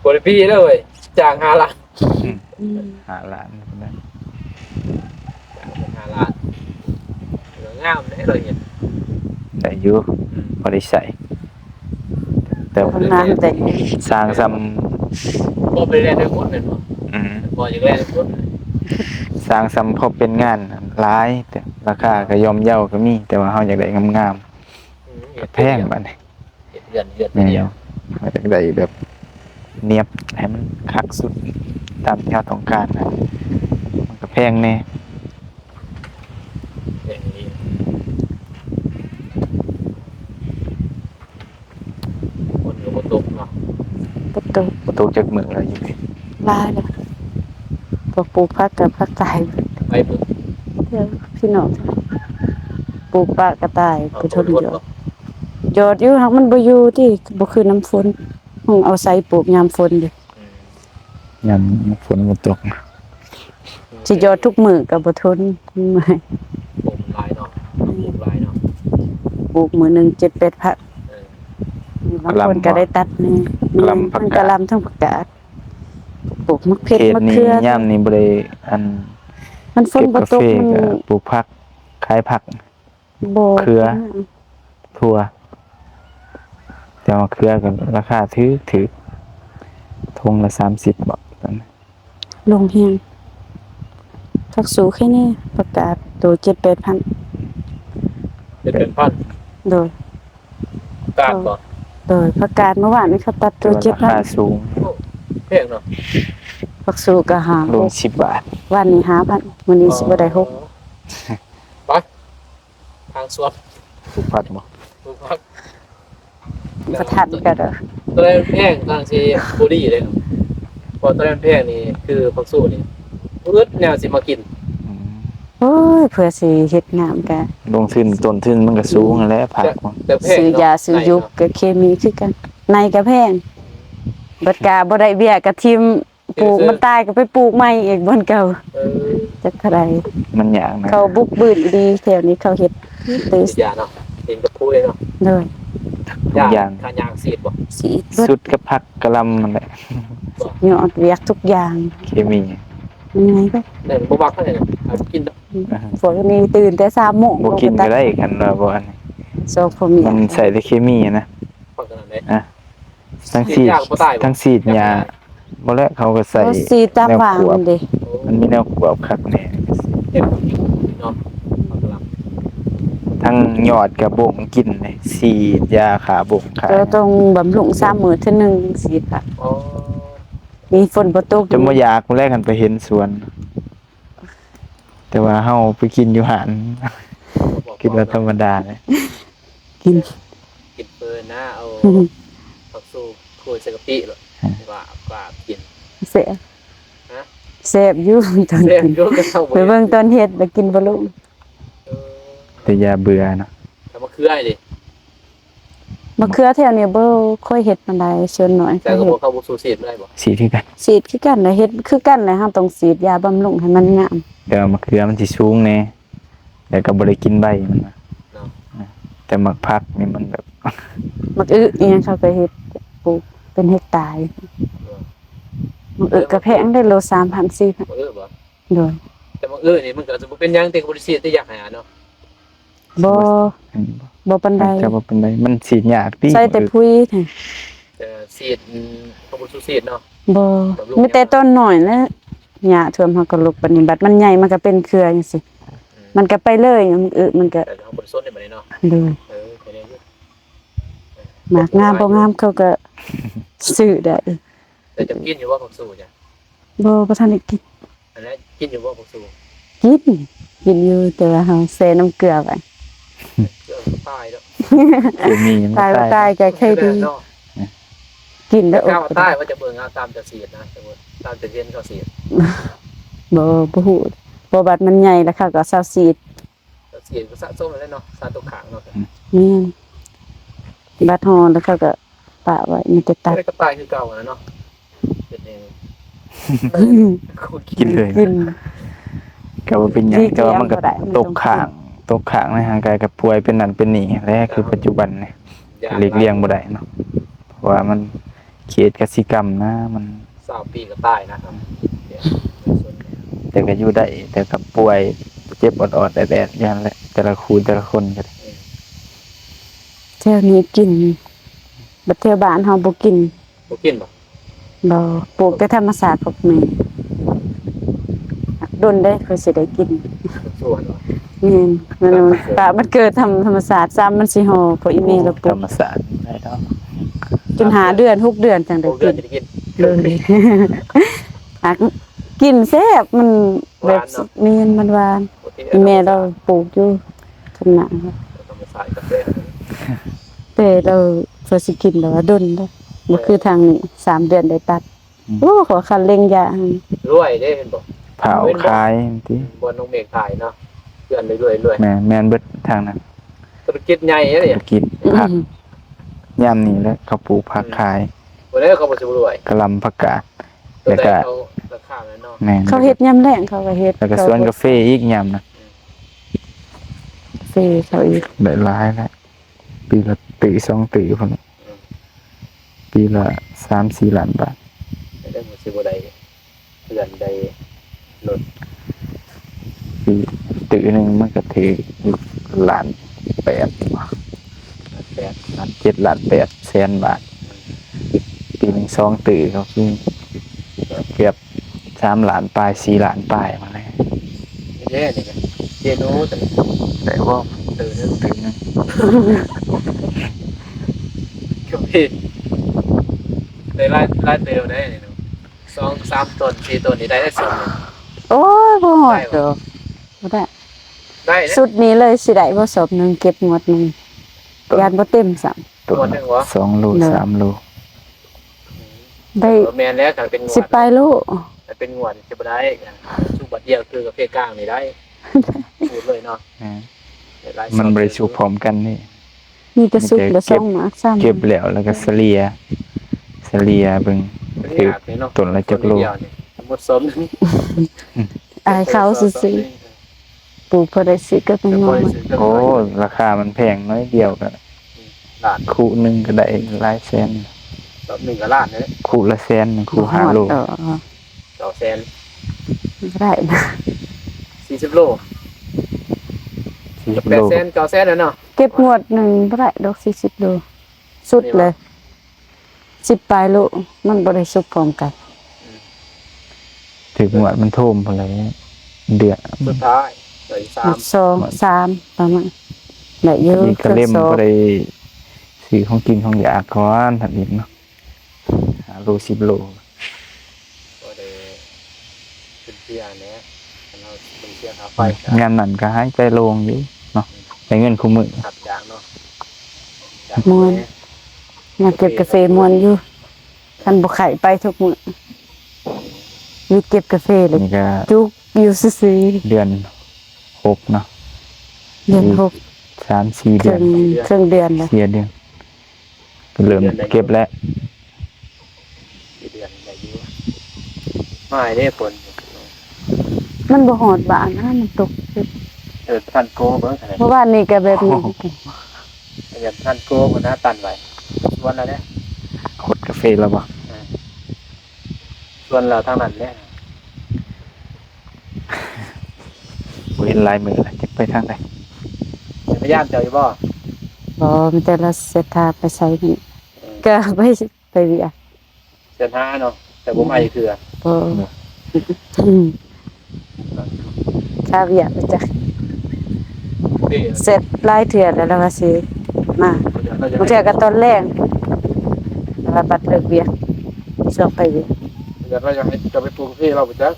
ບໍ່ໄດ້ຟຣີເລີຍ ຈ້າງຫ້າລ້ານ ອືມ ອືມ ຫ້າລ້ານພຸ້ນນະ. ຫ້າລ້ານ ງາມເດ້ ເຮົາເຮັດ ໄດ້ຢູ່ ອືມ ພໍໄດ້ໃຊ້ ແຕ່ວ່າ ຫ້ອງນ້ຳແຕ່ ສ້າງສ່ຳ ບໍ່ໄປແລ່ນໄດ້ໝົດແມ່ນບໍ່? ອືມ ບໍ່ຢາກແລ່ນໄດ້ໝົດ ສ້າງສ່ຳພໍເປັນງານຫຼາຍ ແຕ່ລາຄາກໍຍ່ອມເຍົາກໍມີ ແຕ່ວ່າເຮົາຢາກໄດ້ງາມໆ ອືມ ກໍແພງບາດນີ້. ເຮັດເຮືອນ ເຮືອນ ແມ່ນ ດຽວ ເຮົາຢາກໄດ້ແບບນຽບໃຫ້ມັນຄັກສຸດຕາມທີ່ເຮົາຕ້ອງການນະ ມັນກໍແພງແດ່ ແພງອີ່ຫຼີ. ຝົນກໍບໍ່ຕົກເນາະ ບໍ່ຕົກ ບໍ່ຕົກຈັກມື້ແລ້ວຢູ່ນີ້ ຫຼາຍແລ້ວ ພວກປູກຜັກກໍຜັກຕາຍ ໄປເບິ່ງ ເອີ ພີ່ນ້ອງ ປູກປະກໍຕາຍ ເອົາ ໄປຊົນຢອດ ຢອດຢູ່ ຫາກມັນບໍ່ຢູ່ຕິ ບໍ່ຄືນ້ຳຝົນ ເຮົາເອົາໃສ່ປູກຍາມຝົນເດ້ ອືມ ຍາມຝົນບໍ່ຕົກ ຊິຢອດທຸກມື້ກໍບໍ່ທົນ ເມື່ອຍ ປູກຫຼາຍເນາະ ປູກຫຼາຍເນາະ ປູກມື້ໜຶ່ງເຈັດແປດພັນ ເອີ ບາງຄົນກໍໄດ້ຕັດແດ່ ກະຫຼໍ່າ ແມ່ນ ທັງກະຫຼໍ່າ ທັງຜັກກາດ ປູກໝາກເຜັດ ເຂດນີ້ ໝາກເຂືອ ຍາມນີ້ບໍ່ໄດ້ ອັນ ມັນຝົນບໍ່ຕົກ ເກັບກາເຟ ມັນກໍປູກຜັກ ຂາຍຜັກ ບໍ່ ເຂືອ ຖົ່ວ ແຕ່ວ່າເຂືອກໍລາຄາຖືກໆ ຖົງລະສາມສິບບໍ ໂລງແຮງ ຜັກຊູ້ແຄ່ນີ້ ປະກາດໂຕເຈັດແປດພັນ ເຈັດແປດພັນ ໂດຍ ປະກາດບໍ? ໂດຍ ປະກາດມື້ວານນີ້ເຂົາຕັດໂຕເຈັດພັນ ແຕ່ວ່າລາຄາສູງ ໂອ້ ແພງເນາະ ຜັກຊູ້ກໍຫ້າ ໂລສິບບາດ ວານນີ້ຫ້າພັນ ມື້ນີ້ຊິບໍ່ໄດ້ຫົກ ອໍ ໄປ ທາງສວນ ປູກຜັກບໍ? ປູກຜັກ ບໍ່ທັນກໍເດີ ໂຕໃດມັນແພງ ທາງຊິບໍ່ດີເດ້ ເພາະໂຕໃດມັນແພງນີ້ ຄືຜັກຊູ້ນີ້ ບໍ່ອຶດແນວຊິມາກິນ ອືມ ໂອ້ຍ ເພື່ອຊິເຮັດງາມກໍ ລົງທຶນ ຕົ້ນທຶນມັນກໍສູງຫັ້ນແຫຼະ ຜັກ ແຕ່ ແຕ່ແພງ ຊື້ຢາ ເນາະ ຊື້ຢຸກ ໄນເນາະ ກໍເຄມີຄືກັນ ໄນກໍແພງ ບັດກະບໍ່ໄດ້ເບ້ຍກໍຖິ້ມ ປູກມັນຕາຍກໍໄປປູກໃໝ່ອີກບ່ອນເກົ່າ ເອີ ຈັກເທົ່າໃດ ມັນຍາກນະ ເຂົາບຸກບືນອີ່ຫຼີ ແຖວນີ້ເຂົາເຮັດຕິດຢາເນາະ ເປັນກະພຸ້ຍເນາະ ໂດຍ ທຸກຢ່າງ ຢາ ຢາສີດບໍ? ສີດເບິດ ສຸດກັບຜັກກະຫຼໍ່າຫັ້ນແຫຼະ ຍອດວຽກທຸກຢ່າງ ເຄມີ ອື ຍັງໄງກໍ ແມ່ນບໍ່ມັກເທົ່າໃດນະ ຫາກິນດອກ. ພວກນີ້ຕື່ນແຕ່ສາມໂມງ ບໍ່ກິນກໍໄດ້ ຄັນວ່າບໍ່ອັນນີ້ ສອງຜົວເມຍ ມັນໃສ່ແຕ່ເຄມີນະ ພວກນັ້ນເດ້ ອ່ະ ທັງສີດ ທັງສີດຫຍ້າ ບໍ່ແລ້ວ ເຂົາກໍໃສ່ ໂອ້ ສີດຕາມຫວ່າງ ແນວຂວບ ມັນເດ້ ມັນມີແນວຂວບຄັກແນ່ ເຮັດເນາະ ທັງຍອດກະບົງກິນເດ້ ສີດຢາຂ້າບົງຂາຍ ກໍຕ້ອງບຳລຸງສາມມື້ເທື່ອໜຶ່ງ ສີດ ອໍ ມີຝົນບໍ່ຕົກ ຈົນບໍ່ຢາກພຸ້ນແຫຼະ ຄັນໄປເຫັນສວນ ແຕ່ວ່າເຮົາໄປກິນຢູ່ຮ້ານ ຄິດວ່າທຳມະດາເລີຍ ກິນ ກິນເປີນະ ເອົາຜັກຊູໂຂຍໃສ່ກະປິໂລດ ວ່າ ວ່າກິນ ແຊບ ຮະ ແຊບຢູ່ຕອນ ແຊບຢູ່ ກິນ ກໍເອົາ ໄປເບິ່ງຕອນເຮັດແລ້ວກິນບໍ່ລົງ ເອີ ແຕ່ຢ່າເບື່ອເນາະ ແລ້ວມະເຂືອເດ? ມະເຂືອແຖວນີ້ບໍ່ຄ່ອຍເຮັດປານໃດ ສ່ວນໜ້ອຍ ແຕ່ກໍບໍ່ ເຂົາບໍ່ສູ້ສີດບໍ່ໄດ້ບໍ່? ສີດຄືກັນ ສີດຄືກັນແຫຼະ ເຮັດຄືກັນແຫຼະ ເຮົາຕ້ອງສີດຢາບຳລຸງໃຫ້ມັນງາມ ແຕ່ວ່າມະເຂືອມັນຊິສູງແດ່ ແລ້ວກໍບໍ່ໄດ້ກິນໃບມັນນະ ເນາະ ແຕ່ໝາກຜັກນີ້ມັນແບບ ໝາກອຶອີ່ຫຍັງເຂົາກໍເຮັດ ປູກເປັນເຮັກຕາ ໝາກອຶກໍແພງເດ້ ໂລສາມພັນ ສີ່ພັນ ໝາກອຶບໍ່? ໂດຍ ແຕ່ໝາກອຶນີ້ມັນກໍອາດຈະບໍ່ເປັນຫຍັງ ແຕ່ກໍບໍ່ໄດ້ສີດ ແຕ່ຢາກໃຫ້ອາເນາະ ບໍ່ ບໍ່ປານໃດ ອາດຈະບໍ່ປານໃດ ມັນສີດຍາກຕິ ໃສ່ແຕ່ປຸ໋ຍ ແຕ່ສີດ ອືມ ເຂົາບໍ່ສູ້ສີດເນາະ ບໍ່ ບຳລຸງ ມີແຕ່ຕອນນ້ອຍແຫຼະ ຫຍ້າຖ້ວມເຮົາກໍລົກປານນີ້ ບັດມັນໃຫຍ່ມັນກໍເປັນເຄືອຈັ່ງຊີ້ ອືມ ມັນກໍໄປເລີຍ ເອີ ມັນກໍ ແຕ່ເຮົາບໍ່ໄດ້ສົນໃນບັດນີ້ເນາະ ໂດຍ ເອີ ແຕ່ນີ້ ໝາກງາມບໍ່ງາມເຂົາກໍຊື້ໄດ້ ແຕ່ເຈົ້າກິນຢູ່ບໍ່ ຜັກຊູຈ້ະ? ບໍ່ ບໍ່ທັນໄດ້ກິນ ອັນນັ້ນກິນຢູ່ບໍ່ ຜັກຊູ? ກິນ ກິນຢູ່ ແຕ່ວ່າເຮົາແຊ່ນ້ຳເກືອໄວ້ ເກືອກໍຕາຍແລ້ວ ເຄມີມັນຕາຍ ຕາຍບໍ່ຕາຍກໍໄຄດີ ເນາະ ກິນແລ້ວ ແຕ່ວ່າຕາຍວ່າຈະເບິ່ງເອົາ ຕາມເຈົ້າສີດນະ ສົມມຸດຕາມເຈົ້າເຫັນເຂົາສີດ ບໍ່ ບໍ່ຮູ້ ເພາະບັດມັນໃຫຍ່ແລ້ວເຂົາກໍເຊົາສີດ ເຈົ້າສີດກໍສະສົມແລ້ວເນາະ ສານຕົກຄ້າງເນາະ ອືມ ແມ່ນ ບັດຮອດແລ້ວເຂົາກໍປະໄວ້ ມີແຕ່ຕັດ ແລ້ວກໍຕາຍຄືເກົ່າຫັ້ນນະເນາະ ເຮັດແນວ ກິນເລີຍ ກິນ ກໍບໍ່ເປັນຫຍັງ ແຕ່ວ່າມັນກໍຕົກຄ້າງ ຕົກຄ້າງໃນຮ່າງກາຍ ກໍປ່ວຍເປັນນັ້ນເປັນນີ້ແຫຼະ ຄືປັດຈຸບັນນີ້ ກໍຫຼີກລ່ຽງບໍ່ໄດ້ເນາະ ເພາະວ່າມັນເຂດກະສິກຳນະ ມັນ ຊາວປີກໍຕາຍນະ ແຕ່ກໍຢູ່ໄດ້ ແຕ່ກໍປ່ວຍ ເຈັບອອດໆແອດໆຢູ່ຫັ້ນແຫຼະ ແຕ່ລະຄູ່ແຕ່ລະຄົນກໍໄດ້ ແຖວນີ້ກິນ ບັດແຖວບ້ານເຮົາບໍ່ກິນ ບໍ່ກິນບໍ່? ບໍ່ ປູກແຕ່ທຳມະຊາດຂອງແມ່ ດົນເດ້ ເພິ່ນຊິໄດ້ກິນ ສວນບໍ່? ແມ່ນ ມັນ ຕາມສວນ ປະມັນເກີດທຳ ທຳມະຊາດ ຊ້ຳມັນຊິຫໍ່ ເພາະອີ່ແມ່ລາປູກ ທຳມະຊາດໄດ້ດອກ ຈົນຫ້າເດືອນ ຫົກເດືອນຈັ່ງໄດ້ກິນ ຫົກເດືອນຈຶ່ງໄດ້ກິນ ໂດຍ ຫາກກິນແຊບ ມັນແບບ ຫວານເນາະ ແມ່ນ ມັນຫວານ ໂອເຄ ອີ່ແມ່ລາປູກຢູ່ທົ່ງນາ ທຳມະຊາດກໍແຊບ ແຕ່ລາວ ເພື່ອຊິກິນແລ້ວວ່າດົນເດ້ ບໍ່ຄືທາງນີ້ ສາມເດືອນໄດ້ຕັດ ອືມ ໂອ້ ຂໍຄັນເລັ່ງຢາກ ລວຍເດ້ ເຫັນບໍ່ ເຜົາຂາຍຕິ ບ່ອນນ້ອງເມກຂາຍເນາະ ເພື່ອນລວຍໆ ແມ່ນ ແມ່ນເບິດທາງນັ້ນ ທຸລະກິດໃຫຍ່ເດ້ ທຸລະກິດ ອືມ ຜັກ ຍາມນີ້ແຫຼະ ເຂົາປູກຜັກຂາຍ ອືມ ບໍ່ໄດ້ ເຂົາບໍ່ຊິລວຍ ກະຫຼ່ຳ ຜັກກາດ ແລ້ວກໍ ລາຄາແມ່ນເນາະ ແມ່ນ ເຂົາເຮັດຍາມແລ້ງ ເຂົາກໍເຮັດ ແລ້ວກໍສວນກາເຟອີກຍາມນັ້ນ ອືມ ເຟເຂົາອີກ ໄດ້ຫຼາຍແລ້ວ ປີລະຕື້ສອງຕື້ພຸ້ນ ອືມ ປີລະສາມສີ່ລ້ານບາດ ແຕ່ມັນຊິບໍ່ໄດ້ເຮືອນໄດ້ລົດ ປີ ຕື້ໜຶ່ງມັນກໍຖືກລ້ານແປດ ລ້ານແປດ ລ້ານເຈັດ ລ້ານແປດແສນບາດ ອືມ ປີໜຶ່ງສອງຕື້ກໍຄືເກືອບ ສາມລ້ານປາຍ ສີ່ລ້ານປາຍມາແລ້ວ ເດ້ນີ້ກໍເຈໂນ ໄດ້ບໍ່? ຕື້ໜຶ່ງ ຕື້ໜຶ່ງ ກໍເປັນ ໄດ້ຫຼາຍ ຫຼາຍເຕີບໄດ໋ນີ້ເນາະ ສອງສາມຕົນ ສີ່ຕົນນີ້ໄດ້ໄດ໋ສົມ ໂອ້ຍ ບໍ່ຮອດດອກ ບໍ່ໄດ້ ໄດ້ເດ້ ຊຸດນີ້ເລີຍ ຊິໄດ້ບໍ່ສົມໜຶ່ງ ເກັບງວດໜຶ່ງ ຢ້ານບໍ່ເຕັມຊ້ຳ ຕົນ ງວດໜຶ່ງຫວາ? ສອງໂລ ໂດຍ ສາມໂລ ໄດ້ ເອີ ແມ່ນແລ້ວ ຄັນເປັນງວດ ສິບປາຍໂລ ຄັນເປັນງວດຊິບໍ່ໄດ້ ຊຸກບາດດຽວຄືກາເຟກາງນີ້ໄດ້ ພູດເລີຍເນາະ ແມ່ນ ໄດ້ຫຼາຍ ມັນບໍ່ໄດ້ຊຸກພ້ອມກັນນີ້ ມີແຕ່ສຸກລະສອງໝາກສາມ ເກັບແລ້ວ ແລ້ວກໍສະເລ່ຍ ສະເລ່ຍເບິ່ງ ສະເລ່ຍ ຖືກ ເນາະ ຕົ້ນລະຈັກໂລ ສົມດຽວນີ້ ສົມມຸດສົມ ອາຍເຂົາຊື່ໆ ປູກພໍໄດ້ຊື້ກັບແມງງອດ ໂອ້ ລາຄາມັນແພງໜ້ອຍດຽວກໍ ອືມ ລ້ານ ຄູ່ໜຶ່ງກໍໄດ້ຫຼາຍແສນ ລອບໜຶ່ງກໍລ້ານເດ້ ຄູ່ລະແສນ ຄູ່ຫ້າໂລ ເກົ້າແສນ ບໍ່ໄດ້ນະ ສີ່ສິບໂລ ສີ່ສິບໂລ ແປດແສນ ເກົ້າແສນແລ້ວເນາະ ເກັບງວດໜຶ່ງບໍ່ໄດ້ດອກ ສີ່ສິບໂລ ສຸດເລີຍ ສິບປາຍໂລ ມັນບໍ່ໄດ້ສຸກພ້ອມກັນ ອືມ ຖືກງວດມັນໂທມພຸ້ນແຫຼະ ເດືອນສຸດທ້າຍ ເດືອນສາມ ສອງ ສາມ ປະມານ ໄດ້ຢູ່ ອີກກະເລັມ ເຄື່ອງສອບ ບໍ່ໄດ້ຊື້ຂອງກິນຂອງຢາກກ່ອນ ທຳອິດເນາະ ຫ້າໂລ ສິບໂລ ບໍ່ໄດ້ຂຶ້ນເທື່ອແຫຼະ ຄັນເຮົາບໍ່ໄດ້ເສຍຄ່າໄຟ ຍາມນັ້ນກໍຫາຍໃຈໂລ່ງຢູ່ເນາະ ໄດ້ເງິນຄູ່ມື້ ຮັບຈ້າງເນາະ ມ່ວນ ມາເກັບກາເຟມ່ວນຢູ່ ຄັນບໍ່ໄຂ້ໄປທຸກມື້ ຢູ່ເກັບກາເຟເລີຍ ນີ້ກໍຈຸກຢູ່ຊື່ໆ ເດືອນຫົກເນາະ ເດືອນຫົກ ສາມສີ່ເດືອນ ເຄິ່ງເດືອນແລ້ວ ເດືອນ ກໍເລີ່ມເກັບແລ້ວ ເດືອນໄດ້ຢູ່ ມາເດ້ຝົນ ມັນບໍ່ຮອດບ້ານນະ ມັນຕົກ ເອີ ທັນໂກເບິ່ງ ເມື່ອວານນີ້ກໍແບບນີ້ ເອີ ທັນໂກພຸ້ນນະ ຕັນໄວ້ ສວນແລ້ວເດ້ ຂົດກາເຟແລ້ວບໍ່? ເອີ ສວນລາວທາງນັ້ນເດ້ ບໍ່ເຫັນຫຼາຍມື້ແລ້ວ ຈັກໄປທາງໃດ ເປັນພະຍານເຈົ້າຢູ່ບໍ່? ບໍ່ ມີແຕ່ລາວເສດຖາໄປໃສນີ້ ເອີ ກໍໄປ ໄປວຽກ ເດີນຫາເນາະ ແຕ່ບໍ່ມາຈັກເທື່ອ ບໍ່ ອືມ ຄາວຽກໄປຈັກ ເດ້ ເສັດຫຼາຍເທື່ອແລ້ວລາວວ່າຊິມາ ບາງເທື່ອກໍຕອນແລງ ແຕ່ວ່າບັດເລີກວຽກ ຊ່ວງໄປວຽກ ຢາກ ລາວຢາກໃຫ້ເຈົ້າໄປປູກກາເຟລາວບໍ່ຈັກ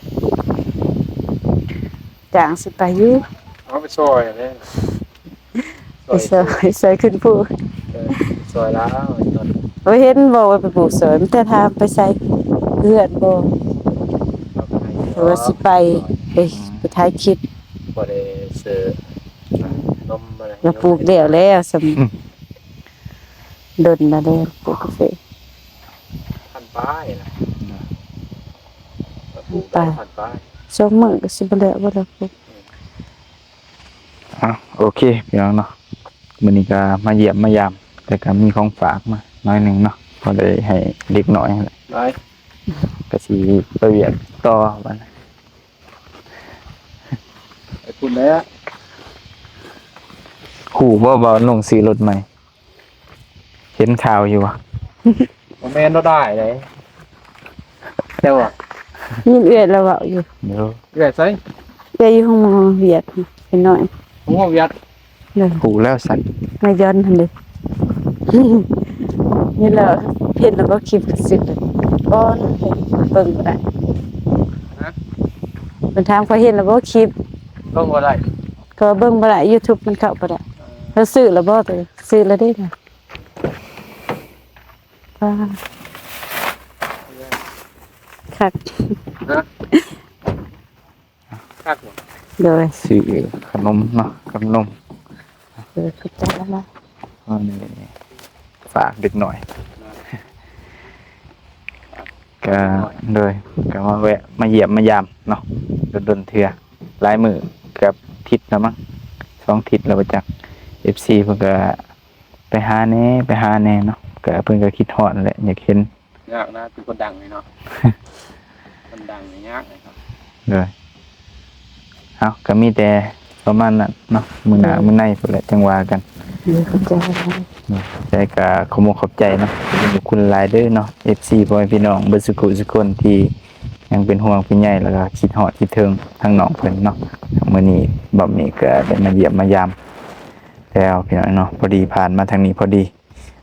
ຈ້າງຊິໄປຢູ່ ເອົາໄປຊ່ອຍແຫຼະ ໄປຊ່ອຍ ຊ່ອຍຂຶ້ນພູ ເອີ ຊ່ອຍລາວ ບໍ່ເຫັນບໍ່ວ່າໄປປູກຊ່ອຍ ມີແຕ່ຖາມໄປໃສ ເຮືອນບໍ່ ເອີ ວ່າຊິໄປ ໄປ ໄປຖ່າຍຄລິບ ບໍ່ໄດ້ຊື້ນົມມາ ວ່າປູກແລ້ວແລ້ວ ສ່ຳ ອືມ ດົນແລ້ວເດ້ ປູກກາເຟ ພັນປາຍນະ ພັນປາຍ ປູກໄດ້ພັນປາຍ ສອງມື້ກໍຊິບໍ່ແລ້ວ ບໍ່ແລ້ວ ອືມ ອ່ະ ໂອເຄ ພີ່ນ້ອງເນາະ ມື້ນີ້ກໍມາຢ້ຽມມາຢາມ ແຕ່ກໍມີຂອງຝາກມາໜ້ອຍໜຶ່ງເນາະ ພໍໄດ້ໃຫ້ເດັກນ້ອຍຫັ້ນແຫຼະ ໄປ ກໍຊິໄປວຽກຕໍ່ບັດນີ້ ໄປພຸ້ນແຫຼະ ຮູ້ບໍ່ວ່າລຸງຊື້ລົດໃໝ່? ເຫັນຂ່າວຢູ່ບໍ່? ບໍ່ແມ່ນລາວໄດ້ເດ້ ເຈົ້າວ່າ ຍິນເອື້ອຍລາວເວົ້າຢູ່ ໂດຍ ເອື້ອຍໃສ? ເອື້ອຍຢູ່ໂຮງໝໍວຽດ ເປັນນ້ອຍ ໂຮງໝໍວຽດ ໂດຍ ຮູ້ແລ້ວຊັ້ນ ນາຍຢອນຫັ້ນເດ້ ນີ້ລະ ເຫັນລະບໍ່ຄລິບ ຄລິບ ບໍ່ ເບິ່ງບໍ່ໄດ້ ຮະ? ເພິ່ນຖາມຂ້ອຍເຫັນລະບໍ່ຄລິບ ເບິ່ງບໍ່ໄດ້ ຂ້ອຍວ່າເບິ່ງບໍ່ໄດ້ ຢູທູບມັນເຂົ້າບໍ່ໄດ້ ເອີ ເຮົາຊື້ລະບໍ່? ຊື້ລະເດ້ ປາ ຄັກ ຮະ? ຄັກບໍ່? ໂດຍ ຊື້ຂະໜົມເນາະ ຂະໜົມ ໂດຍ ຂອບໃຈຫຼາຍໆ ອັນນີ້ຝາກເດັກນ້ອຍ ກະ ໂດຍ ກະມາແວະມາຢ້ຽມມາຢາມເນາະ ດົນໆເທື່ອ ຫຼາຍມື້ ເກືອບທິດແລ້ວມັ້ງ ສອງທິດແລ້ວບໍ່ຈັກ ເອັຟຊີເພິ່ນກະ ໄປຫາແດ່ ໄປຫາແດ່ເນາະ ກະເພິ່ນກະຄິດຮອດແຫຼະ ຢາກເຫັນ ຍາກນະ ເປັນຄົນດັງນີ້ເນາະ ຄົນດັງນີ້ຍາກເລີຍຄັບ ໂດຍ ເອົາ ກະມີແຕ່ປະມານນັ້ນເນາະ ມື້ໜ້າ ອືມ ມື້ໃນພຸ້ນແຫຼະ ຈັ່ງວ່າກັນ ໂດຍ ຂອບໃຈຫຼາຍ ໂດຍ ແຕ່ກະຂອບອົກຂອບໃຈເນາະ ຂອບຄຸນຫຼາຍເດີເນາະ ເອັຟຊີ ພໍ່ແມ່ພີ່ນ້ອງເບິດສຸຂູສຸຄົນທີ່ຍັງເປັນຫ່ວງເປັນໃຍ ແລ້ວກະຄິດຮອດຄິດເຖິງທາງນ້ອງເພິ່ນເນາະ ມື້ນີ້ບັ້ມນີ້ກະໄດ້ມາຢ້ຽມມາຢາມ ແລ້ວພີ່ນ້ອງເນາະ ພໍດີຜ່ານມາທາງນີ້ພໍດີ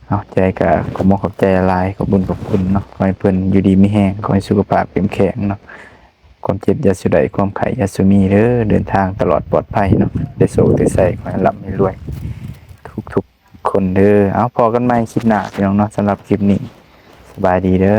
ເອົາ ຈັ່ງໃດກໍຂອບອົກຂອບໃຈຫຼາຍ ຂອບບຸນຂອບຄຸນເນາະ ຂໍໃຫ້ເພິ່ນຢູ່ດີມີແຮງ ຂໍໃຫ້ສຸຂະພາບເຂັ້ມແຂງເນາະ ຄວາມເຈັບຢ່າສູ່ໄດ້ ຄວາມໄຂ້ຢ່າສູ່ມີເດີ ເດີນທາງຕະຫຼອດປອດໄພເນາະ ໄດ້ໂຊກໄດ້ໄຊ ຂໍໃຫ້ລ່ຳໃຫ້ລວຍທຸກໆຄົນເດີ ເອົາ ພໍ້ກັນໃໝ່ຄລິບໜ້າພີ່ນ້ອງເນາະ ສຳລັບຄລິບນີ້ ສະບາຍດີເດີ.